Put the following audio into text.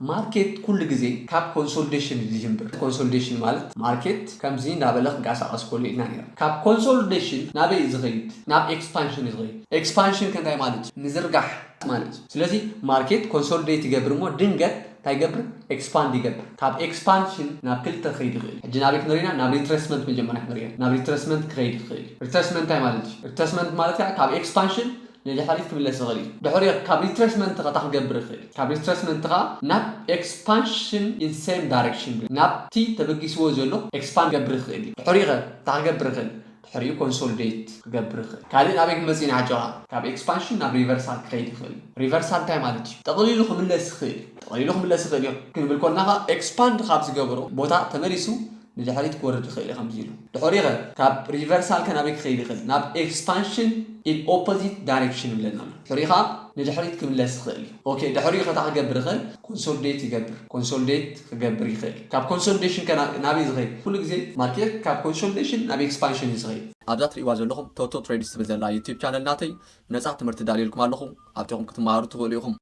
ማርኬት ኩሉ ግዜ ካብ ኮንሶሊዴሽን እዩ ዝጅምር። ኮንሶሊዴሽን ማለት ማርኬት ከምዚ እናበለ ክንቀሳቀስ ከሎ ኢና ነይሩ። ካብ ኮንሶሊዴሽን ናበይ እዩ ዝኸይድ? ናብ ኤክስፓንሽን እዩ ዝኸይድ። ኤክስፓንሽን ከ እንታይ ማለት እዩ? ምዝርጋሕ ማለት እዩ። ስለዚ ማርኬት ኮንሶሊዴት ይገብር እሞ ድንገት እንታይ ይገብር? ኤክስፓንድ ይገብር። ካብ ኤክስፓንሽን ናብ ክልተ ክኸይድ ይኽእል። ሕጂ ናበይ ክንሪና? ናብ ሪትሬስመንት መጀመርያ ክንሪኦ። ናብ ሪትሬስመንት ክኸይድ ይኽእል። ሪትሬስመንት እንታይ ማለት እዩ? ሪትሬስመንት ማለት ከዓ ካብ ኤክስፓንሽን ንድሕሪት ክምለስ ይኽእል እዩ። ድሕሪኡ ካብ ሪትሬስመንት ኸታ ክገብር ይኽእል። ካብ ሪትሬስመንት ኸዓ ናብ ኤክስፓንሽን ኢን ሴም ዳይሬክሽን፣ ናብቲ ተበጊስዎ ዘሎ ኤክስፓንድ ክገብር ይኽእል እዩ። ድሕሪኡ ኸ እንታይ ክገብር ይኽእል? ድሕሪኡ ኮንሶሊዴት ክገብር ይኽእል። ካልእ ናበይ ክመጽእ ኢና ሕጂ ኸዓ? ካብ ኤክስፓንሽን ናብ ሪቨርሳል ክኸይድ ይኽእል እዩ። ሪቨርሳል እንታይ ማለት እዩ? ጠቕሊሉ ክምለስ ይኽእል እዩ። ጠቕሊሉ ክምለስ ይኽእል እዩ ክንብል ኮልና ኸዓ ኤክስፓንድ ካብ ዝገበሮ ቦታ ተመሊሱ ንድሕሪት ክወርድ ይኽእል እዩ ከምዚ ኢሉ። ድሕሪኡ ኸ ካብ ሪቨርሳል ከ ናበይ ክኸይድ ይኽእል? ናብ ኤክስፓንሽን ኢን ኦፖዚት ዳይሬክሽን ይብለና ኣሎ። ድሕሪኡ ኸዓ ንድሕሪት ክምለስ ይኽእል እዩ። ኦኬ፣ ድሕሪኡ ኸ እንታይ ክገብር ይኽእል? ኮንሶሊዴት ይገብር። ኮንሶሊዴት ክገብር ይኽእል። ካብ ኮንሶሊዴሽን ከ ና-፣ ናበይ ዝኸይድ? ኩሉ ግዜ ማርኬት ካብ ኮንሶሊዴሽን ናብ ኤክስፓንሽን እዩ ዝኸይድ። ኣብዛ ትርእይዋ ዘለኹም ቶቶ ትሬድስ ትብል ዘላ ዩቲዩብ ቻነል ናተይ ነጻ ትምህርቲ ዳልየልኩም ኣለኹ። ኣብቲኹም ክትመሃሩ ትኽእሉ ኢኹም።